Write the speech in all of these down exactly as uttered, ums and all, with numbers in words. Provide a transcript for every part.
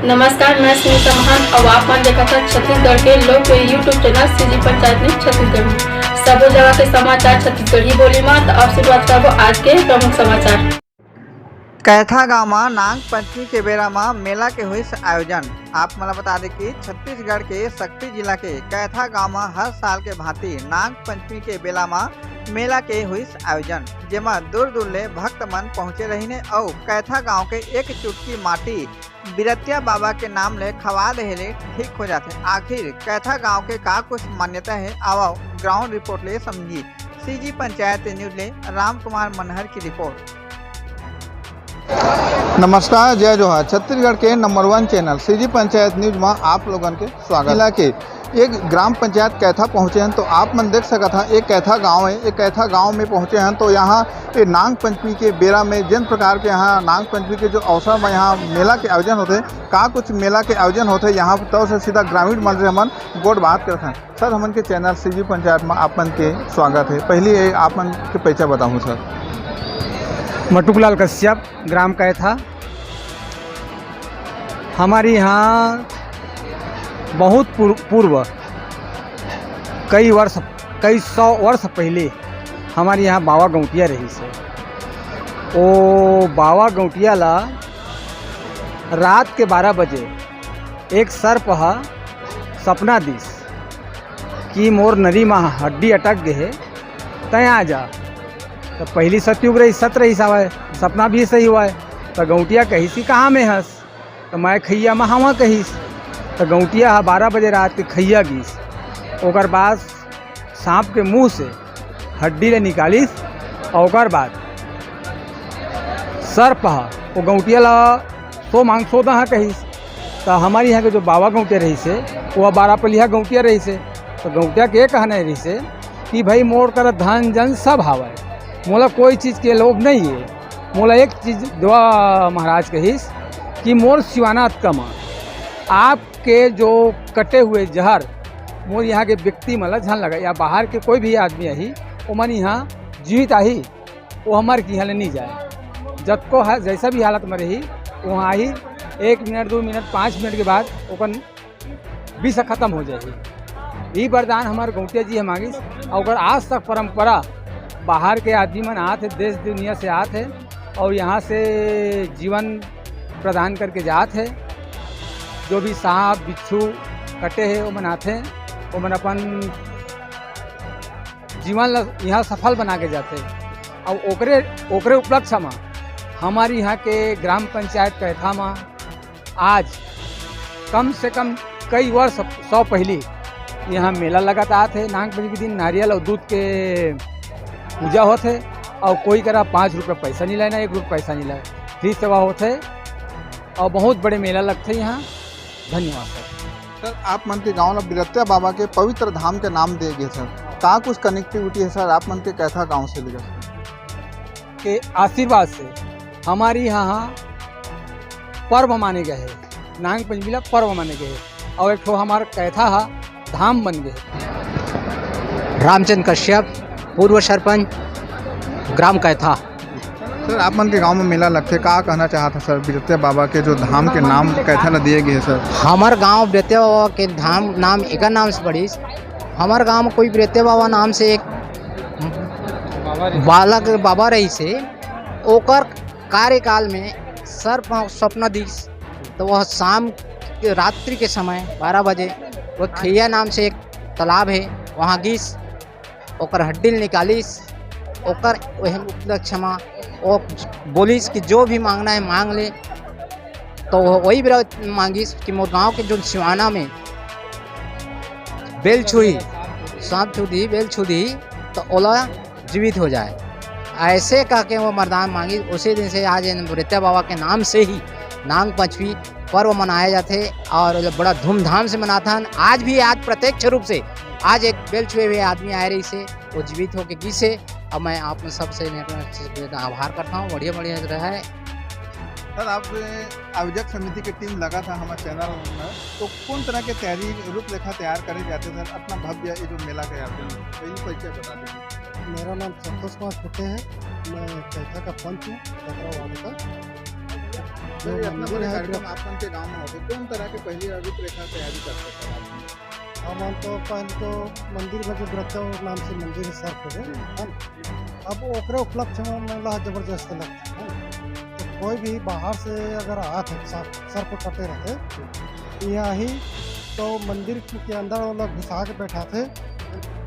नमस्कार, मैं सुनीता महंत अउ आप मन देखत हव छत्तीसगढ़ के लोकप्रिय YouTube channel CG panchayat news Chhattisgarhi. सबो जगह के समाचार छत्तीसगढ़ी बोली म, त अब शुरुआत करबो आज के प्रमुख समाचार। कैथा गांव म नाग पंचमी के बेरा म मेला के होइस आयोजन। आप मन ल बता दे कि छत्तीसगढ़ के सक्ती जिला के कैथा गांव म हर साल के भांति नाग पंचमी के बेला म मेला के होइस आयोजन, जेमा दूर-दूर ले भक्त मन पहुंचे रहिन अउ कैथा गांव के एक चुटकी माटी बिरतिया बाबा के नाम ले खवा देहे ले ठीक हो जाथे। आखिर कैथा गांव के का कुछ मान्यता हे, आवव ग्राउंड रिपोर्ट ले समझी। सीजी पंचायत न्यूज ले राम कुमार मनहर की रिपोर्ट। नमस्कार, जय जोहार। छत्तीसगढ़ के नंबर वन चैनल सीजी पंचायत न्यूज में आप लोगन के स्वागत। जिला के एक ग्राम पंचायत कैथा पहुंचे हैं, तो आप मन देख सकत हैं, एक कैथा गांव है। एक कैथा गांव में पहुंचे हैं, तो यहाँ ये नाग पंचमी के बेरा में जिन प्रकार के यहाँ नाग पंचमी के जो अवसर में यहाँ मेला के आयोजन होते, का कुछ मेला के आयोजन होते, यहाँ तौर से सीधा ग्रामीण मन से हमन गोठ बात करत हैं। सर, हमन के चैनल सीजी पंचायत में आप मन के स्वागत है। पहली ये आप मन के परिचय बताऊँ सर। मटुकलाल कश्यप, ग्राम कैथा। हमारे यहाँ बहुत पूर्व, पूर्व कई वर्ष, कई सौ वर्ष पहले हमारे यहाँ बावा गौंटिया रहिस हे। ओ बावा गौंटिया ला रात के बारह बजे एक सर्प ह सपना दिस कि मोर नरी म हड्डी अटक गे हे, तैं आ जा। त पहिली सतयुग रहिस, सत रहिस हवय, सपना भी सही हवय। त गौंटिया कहिस कि कहाँ में हस? त मैं खइया म हवं कहिस। त गौंटिया ह बारह बजे रात के खइया गिस। ओकर बाद सांप के मुंह से हड्डी ले निकालिस, अउ ओकर बाद सर्प ह ओ गौंटिया ला सो मांग सो दहा कहिस। त हमर इहाँ के जो बावा गौंटिया रहिस हे, वो बारह पलिहा गौंटिया रहिस हे। त गौंटिया के कहना रहिस हे कि भाई, मोर करा धन जन सब हावय, मोला कोई चीज के लोभ नहीं हे। मोला एक चीज दुआ महाराज कहिस कि मोर सिवाना अतका म आपके जो कटे हुए जहर मोर यहाँ के व्यक्ति मन ला झन लगा, या बाहर के कोई भी आदमी आही, ओमन यहाँ जीवित आही, वो हमर की यहाँ ले नहीं जाए। जतको है, जैसा भी हालत में रही, वहाँ आही, एक मिनट, दो मिनट, पाँच मिनट के बाद ओकर विष खत्म हो जाही। ई वरदान हमार गौंटिया जी ह मांगिस, अउ ओकर आज तक परंपरा, बाहर के आदमी मन आत हे, देश दुनिया से आत हे, अउ यहाँ से जीवन प्रदान करके जात हे। जो भी सांप बिच्छू कटे हे, ओमन आथे, ओमन अपन जीवन ल यहाँ सफल बना के जाथे। अउ ओकरे, ओकरे उपलक्ष्य म हमार यहाँ के ग्राम पंचायत कैथा म आज कम से कम कई वर्ष, सौ पहली यहाँ मेला लगत आत हे। नाग पंचमी के दिन नारियल अउ दूध के पूजा होत हे, अउ कोई करा पाँच रुपये पैसा नहीं लाय, ना एक रुपये पैसा नहीं लाय, फ्री सेवा होत हे, अउ बहुत बड़े मेला लगथे यहाँ। धन्यवाद सर। सर, आप मन के गांव ला बिरत्या बाबा के पवित्र धाम के नाम दिए गए सर, का कुछ कनेक्टिविटी है सर आप मन के कैथा गांव से लेकर? के आशीर्वाद से हमारी यहाँ पर्व माने गए हे, नाग पंचमी ला पर्व माने गए हे, अउ एक ठो हमार कैथा हा धाम बन गए हे। रामचंद्र कश्यप, पूर्व सरपंच, ग्राम कैथा। सर, आप मन के गांव में मेला लगथे, का कहना चाहत हे सर, बिरत्या बाबा के जो धाम के नाम कैथा ला दिए गए हे सर? हमर गांव बिरत्या बाबा के धाम नाम एकर नाम से पड़िस। हमर गांव में कोई बिरत्या बाबा नाम से एक बालक बाबा रहिस हे, ओकर कार्यकाल में सर्प सपना दिस, तो वह शाम के, रात्रि के समय बारह बजे, वो खेया नाम से एक तालाब हे, वहाँ गिस, ओकर हड्डी ल निकालिस, ओकर ओहन उपलक्ष्य म वो बोलिस कि जो भी मांगना है मांग ले। तो वो वही बेरा मांगिस कि मोर गांव के जो सिवाना में बेल छुही, सांप छू दी, बेल छू दी, तो ओला जीवित हो जाए। ऐसे कह के वो वरदान मांगी। उसी दिन से आज इन बिरत्या बाबा के नाम से ही नाग पंचमी पर्व मनाया जाथे और बड़ा धूमधाम से मनाथन। आज भी, आज प्रत्यक्ष रूप से आज एक बेल छुए हुए आदमी आए रहिस हे, वो जीवित होके गिस हे। अब मैं आप सबसे आभार करता हूँ, बढ़िया बढ़िया रहे। सर, आप आयोजक समिति के टीम लगा था हमारे चैनल में, तो कौन तरह के तैयारी रूपरेखा तैयार करे जाते सर, इतना भव्य ये जो मेला का आयोजन है, पहले परिचय बता दीजिए। मेरा नाम संतोष कुमार खुट्टे है, मैं कैथा का पंच हूँ, डकरा वार्ड का। सर, ये इतना बड़े कार्यक्रम आप मन के गांव में होते, कौन तरह के पहली रूपरेखा तैयारी करते सर आप? हमन तो पहले तो मंदिर में जो व्रत नाम से मंदिर है, सर्प है, है ना? अब ओकरे उपलक्ष्य में मेला जबरदस्त लगता है। तो कोई भी बाहर से अगर आत है, सर्प, सर्प कटे रहते, यहाँ ही तो मंदिर के अंदर वो लोग घुसा के बैठाते,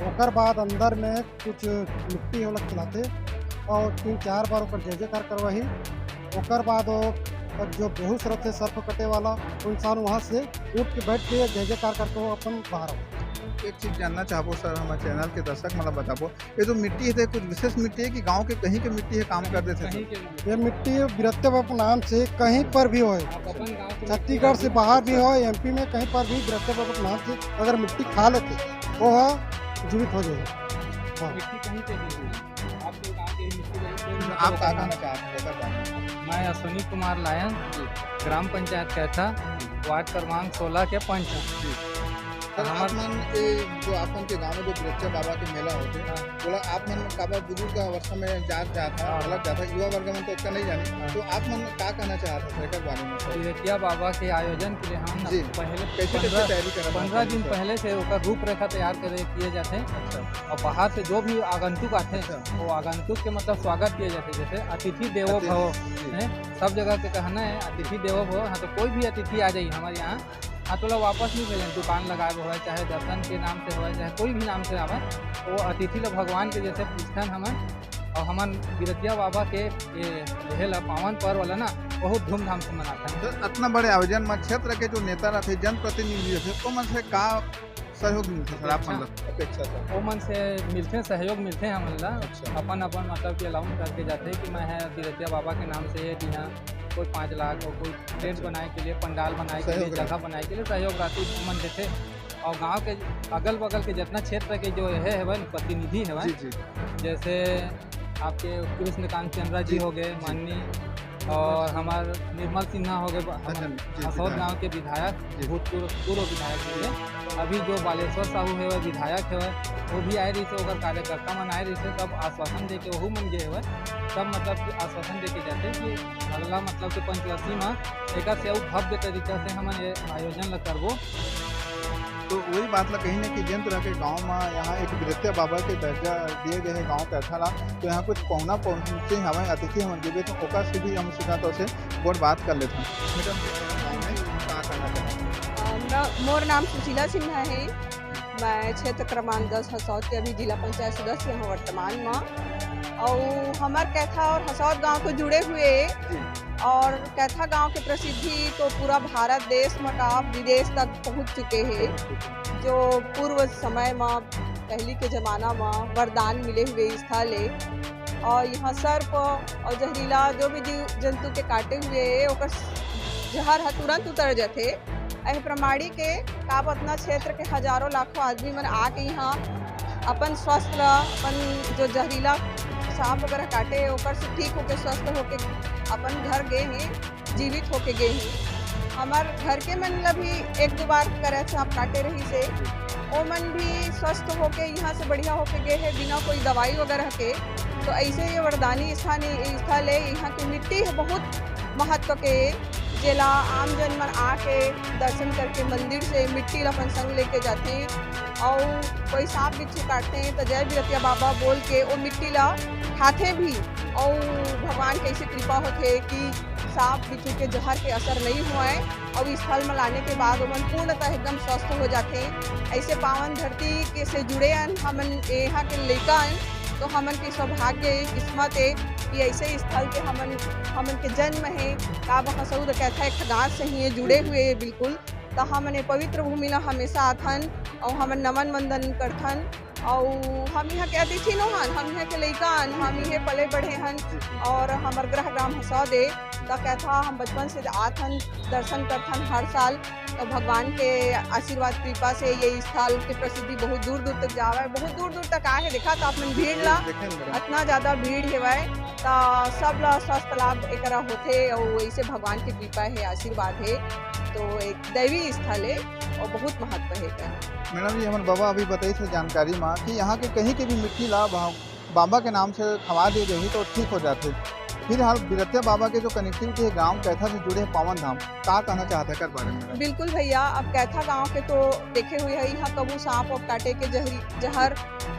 ओकर बाद अंदर में कुछ मिट्टी वो लोग खिलाते और तीन चार बार ओकर जय जयकार करवाही। ओकर बाद वो जो बेहोश रहते सर्प कटे वाला, वो इंसान वहाँ से उठ के बैठ के जय जयकार करके वो अपन बाहर आओ। एक चीज जानना चाहबो सर, हमारे चैनल के दर्शक मन ला बताबो, ये जो मिट्टी है, कुछ विशेष मिट्टी है कि गांव के कहीं के मिट्टी है, काम कर देते कहीं सर? के भी। ये मिट्टी बिरत्या बाबा के नाम से कहीं पर भी होए, आप अपन गांव के छत्तीसगढ़ से बाहर भी होए, एमपी में कहीं पर भी बिरत्या बाबा के नाम से अगर मिट्टी खा लेते, वो ह जीवित हो जाए। हाँ। मिट्टी कहीं पे भी नहीं है। आपके गांव के ही मिट्टी रही, कोई मतलब आप का कहना चाहते हैं सर? मैं अश्विनी कुमार लायन, ग्राम पंचायत कैथा, वार्ड क्रमांक सोलह के पंच हूँ। सर, हमार आप मन के, जो आप मन के गांव में जो बिरत्या बाबा के मेला होते, हाँ। बोला आप मन काबर बुजुर्ग अवस्था में जात जात है, हाँ। अलग जात है, युवा वर्ग मन तो उतना नहीं जाने, हाँ। तो आप मन का कहना चाहते हैं सर, एकर बारे में सर? बिरत्या बाबा के आयोजन के लिए हम ना जी। पहले कैसे, कैसे पंद्रह, तैयारी करत हैं पंद्रह दिन सर? पहले से ओकर रूपरेखा तैयार करे, किए जाते हैं। अच्छा। और बाहर से जो भी आगंतुक आते हैं, अच्छा। वो आगंतुक के मतलब स्वागत किए जाते हैं, जैसे अतिथि देवो अतिथि, भव जी। है, सब जगह के कहना है, अतिथि देवो भव। हाँ, तो कोई भी अतिथि आ जाइए हमारे यहाँ, हाँ, तो ओला वापस नहीं भेजन, दुकान लगाए होवय, चाहे दर्शन के नाम से होवय, चाहे कोई भी नाम से आवे, वो अतिथि ला भगवान के जैसे पूजथन हमन, और हमन बिरतिया बाबा के ये, ये ला पावन पर्व ला ना बहुत धूमधाम से मनाथन। तो इतना बड़े आयोजन में क्षेत्र के जो नेता रहते, जनप्रतिनिधि रहते, ओमन से का सहयोग मिलथे सर, आप अपेक्षा। मन ला? अपेक्षा सर। ओमन से मिलथे, सहयोग मिलथे हमन ला। अच्छा। अपन, अपन मतलब कि अलाउंस करके जाथे कि मैं ह बिरतिया बाबा के नाम से ये दिहा, कोई पाँच लाख और कोई टेंट अच्छा। बनाए के लिए, पंडाल बनाए के लिए, सहयोग राशि। जगह बनाए के लिए सहयोग राशि ओमन देथे। और गांव के अगल बगल के जितना क्षेत्र के जो ये हवय ना, प्रतिनिधि हवय, जी, जी। जैसे आपके कृष्णकांत चंद्रा जी जी, हो गए, जी। माननीय, और हमार निर्मल सिन्हा हो गए, ब-, अच्छा, हमर जी, हसौद विधायक। गांव के विधायक, जी। भूतपूर्व, पूर्व विधायक जी हैं। अभी जो बालेश्वर साहू है, वह विधायक है, वो भी आए रहिसे, ओकर कार्यकर्ता मन आए रहिसे, तब आश्वासन दे के वहू मन गए हुए, तब मतलब कि आश्वासन दे के जाते कि अगला मतलब कि पंचवर्षी में एकर से अउ भव्य तरीका से हमन ये आयोजन ला करबो। तो वही बात ला कही ना कि जेन तरह के गांव में यहाँ एक बिरतिया बाबा के दर्जा दिए गए हैं गांव के अरथा ला, तो यहाँ कुछ पहुना पहुंचे हमें अतिथि हमन देबे, तो ओकर से भी हम सीधा तौर से गोठ बात कर लेते हैं। मैडम, गांव में का कहना चाहते हैं? अ, म-, मोर नाम सुशीला सिन्हा है। मैं क्षेत्र क्रमांक दस हसौद के अभी जिला पंचायत सदस्य हूँ वर्तमान में। और हमार कैथा और हसौद गांव तो जुड़े हुए हैं। जी। और कैथा गांव के प्रसिद्धि तो पूरा भारत देश में का विदेश तक पहुंच चुके हैं। जो पूर्व समय में, पहली के जमाना में वरदान मिले हुए स्थल है। और यहाँ सर्प और जहरीला जो भी जीव जंतु के काटे हुए है, ओकर जहर ह तुरंत उतर जाथे। एह प्रमाणिक है, का आप अपना क्षेत्र के हजारों लाखों आदमी मन आके यहाँ अपन स्वस्थ ला, अपन जो जहरीला सांप वगैरह काटे, ओकर से ठीक होके, स्वस्थ होके अपन घर गए हैं, जीवित होके गए हैं। हमार घर के मन ला भी एक दो बार करे सांप काटे रहिसे, ओ मन भी स्वस्थ होके यहाँ से बढ़िया होके गए हैं बिना कोई दवाई वगैरह के। तो ऐसे ये वरदानी स्थान, ये स्थल है, यहाँ की मिट्टी है बहुत महत्व के, जेला आम जन मन आके दर्शन करके मंदिर से मिट्टी ला अपन संग लेके जाथे। और कोई सांप बिच्छू काटते हैं तो जय बिरतिया बाबा बोल के वो मिट्टी ला खाथे भी। और भगवान के ऐसी कृपा होथे कि सांप बिच्छू के जहर के असर नहीं हुआ है। और इस फल में लाने के बाद ओमन पूर्णतः एकदम स्वस्थ हो जाथे। ऐसे पावन धरती के से जुड़े अन हमन, यहाँ के लइका अन, तो हमन के सौभाग्य है, किस्मत है कि ऐसे स्थल के हमन, हमन के जन्म है। का बखसौद कैथा एक गांव से ही है, जुड़े हुए है बिल्कुल। तो हमन ये पवित्र भूमि ला हमेशा आथन और हमन नमन वंदन करथन। और हम यहाँ के अतिथि नो हन, हम यहाँ के लइका हन, हम इहे पले बढ़े हन। और हमर गृह ग्राम हसौद ए, त कैथा हम बचपन से आत हन, दर्शन करथन हर साल। तो भगवान के आशीर्वाद कृपा से ये स्थल के प्रसिद्धि बहुत दूर दूर तक जावे, बहुत दूर दूर तक आए है। देखा तो आप मन भीड़ ला, देखे हैं मैडम। इतना ज्यादा भीड़ हेवय, त सब ला स्वस्थ लाभ एकरा होथे और वैसे भगवान की कृपा है, आशीर्वाद है। तो एक दैवी स्थल है और बहुत महत्व है एकर। मैडम जी, हमर बाबा अभी बताइस हे जानकारी मा कि यहाँ के कहीं के भी मिट्टी ला भा-, बाबा के नाम से खवा दे जाही तो ठीक हो जाथे। फिलहाल बिरतिया बाबा के जो कनेक्टिविटी है गांव कैथा से जुड़े हे पावन धाम, का कहना चाहत हे एकर बारे में? बिल्कुल भैया, अब कैथा गांव के तो देखे हुए है, यहाँ कभू सांप वाप काटे के जहरी, जहर,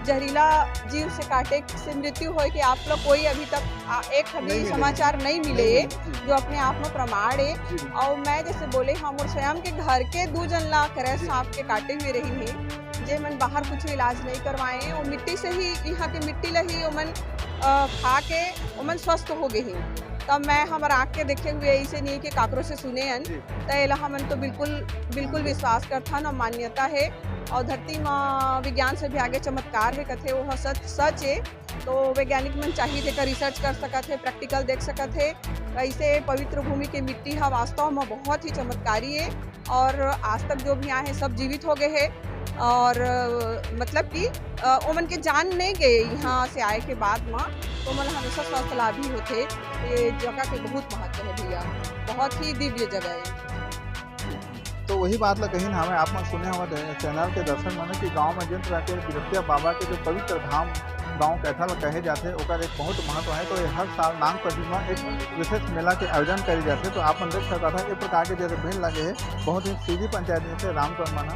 जहरीला जीव से काटे से मृत्यु होए के आप लोग कोई अभी तक आ, एक भी नहीं मिले। समाचार नहीं मिले नहीं ये, मिले, जी। जो अपने आप में प्रमाण है। जी। और मैं जैसे बोले, हाँ, मोर स्वयं के घर के दू जन ला करे जी। सांप के काटे हुए रही है, जे मन बाहर कुछ इलाज नहीं करवाए हैं, वो मिट्टी से ही, यहाँ के मिट्टी ला ही ओमन, अ, खा के ओमन स्वस्थ हो गए हैं। तब मैं हमर आँख के देखे हुए ऐसे नहीं कि काकरो से सुने हन, जी। त एला हमन तो बिल्कुल, बिल्कुल विश्वास करथन और मान्यता है। और धरती में विज्ञान से भी आगे चमत्कार है, कथे वो ह सच, सच है। तो वैज्ञानिक मन चाहिए तेकर रिसर्च कर सकत है, प्रैक्टिकल देख सकत है। ऐसे पवित्र भूमि के मिट्टी हा वास्तव में बहुत ही चमत्कारी है और आज तक जो भी आए हैं सब जीवित हो गए हैं और, अ, मतलब कि, अ, ओमन के जान नहीं गए यहाँ से आए के बाद में, तो ओमन हमेशा स्वस्थ लाभ ही होते। ये जगह के बहुत महत्व है भैया, बहुत ही दिव्य जगह है। तो वही बात ला कहीं हमें आप मन सुने हमारे चैनल के दर्शक मन कि गांव में जिन तरह के बिरतिया बाबा के जो पवित्र धाम गांव कैथा ला कहे जाथे, ओकर एक बहुत महत्व है। तो ये हर साल नाग पंचमी में एक विशेष मेला के आयोजन करे जाथे। तो आप मन देख सकत हव, एक प्रकार के जैसे भीड़ लगे है, बहुत ही सीधी पंचायत में से रामचंद्र मन ह